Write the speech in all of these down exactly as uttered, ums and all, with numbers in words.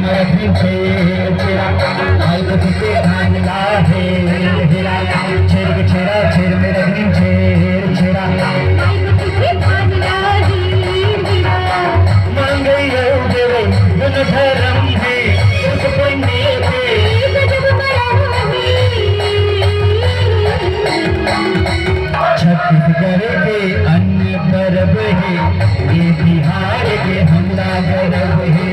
रखनी छेर छेरा, भाई को किसे भांगला है हेरा, छेर के छेरा, छेर में रखनी छेर छेरा। भाई को किसे भांगला है हेरा। मांगई अउ देवई दोनों धरम है, उस पुण्य के गजब बड़ा है। छत्तीसगढ़ के अन्य परब हे, ये बिहार के हमला गरब हे।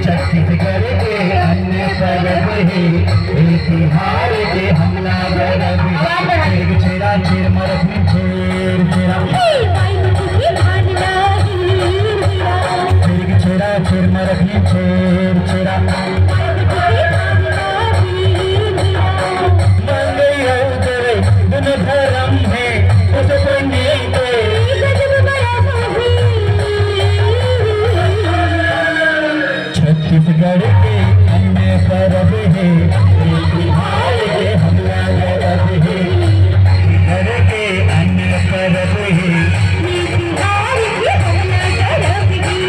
छत्तीसगढ़ के अन्य परब हे, ये बिहार के हमला गरब हे। छेर छेरा छेर मरत में छेर छेरा। छेर छेरा छेर मरत में छेर छेरा। मंगई अउ देवई दोनों धरम हे, उस पुण्य के। छत्तीसगढ़ के अन्य परब हे, बिहार के हमला गरब हे। छत्तीसगढ़ के अन्य परब हे, बिहार के हमला गरब हे।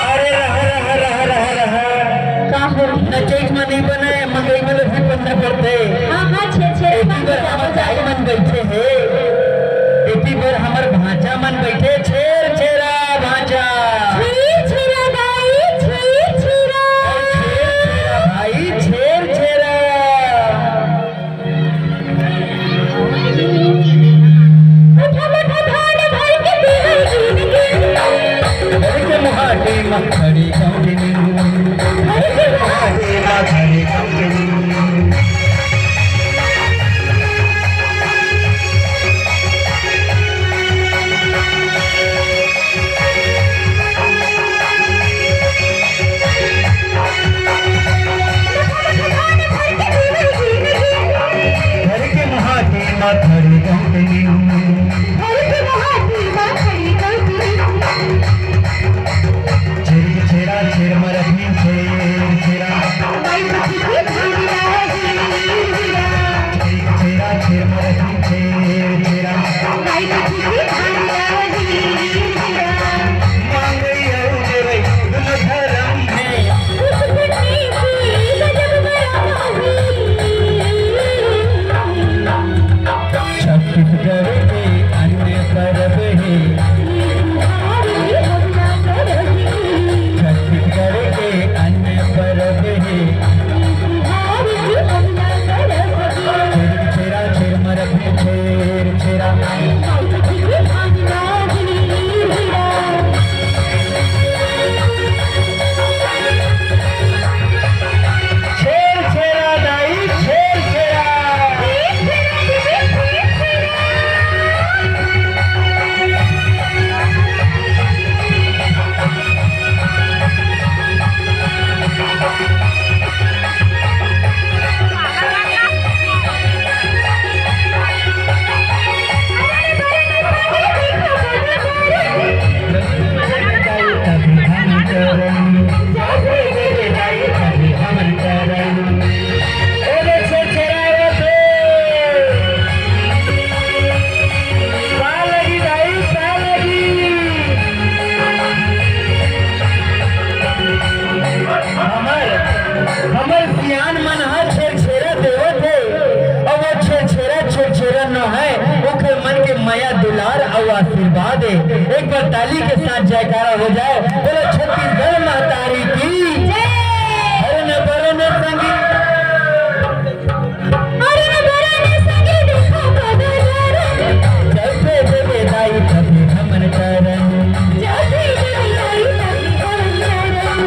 अरे रहा, रहा, रहा, रहा, रहा। का हो? नचई म नइ बने, मंगई म भी बनना पड़थे। हाँ, हाँ, छे, छे, एती बर हमर दाई मन बइठे हे, एती बर हमर भांचा मन बइठे, छेर छेरा भांचा। छेर छेरा दाई, छेर छेरा। अउ छेर छेरा भाई, छेर छेरा। उठा, उठा, धान भर के पीहर कीन कीन। भर के मुहाटी म खड़ी गौंटिनी। भर के मुहाटी म खड़ी गौंटिनी। घर के महादेव मा खड़ी गौतमी। घर के महादेव मा खड़ी गौतमी। छेर छेरा छेर मरत में छेर छेरा। माई पति के भांडा है हीरा। छेर छेरा छेर मरत में छेर छेरा। माई पति के भांडा है हीरा। मांगई अउ देवई दुनो धरम में। छत्तीसगढ़ के अन्य परब हे। छत्तीसगढ़ के अन्य परब हे। छेर छेरा छेर मरत में छेर छेरा। छेर छेरा दाई, छेर छेरा। हमर, हमर सियान मन ह छेरछेरा देवत हे, अउ वो छेरछेरा, छेरछेरा नोहे, ओखर मन के मया दुलार अउ आशीर्वाद हे। एक बार ताली के साथ जयकारा हो जाए, बोलो छत्तीसगढ़ महतारी की। जय। अरे न बरो न संगी। अरे न बरो न संगी, देखो कदर। जय जय जय दाई, कभी हमन करन। जय जय जय दाई, कभी हमन करन।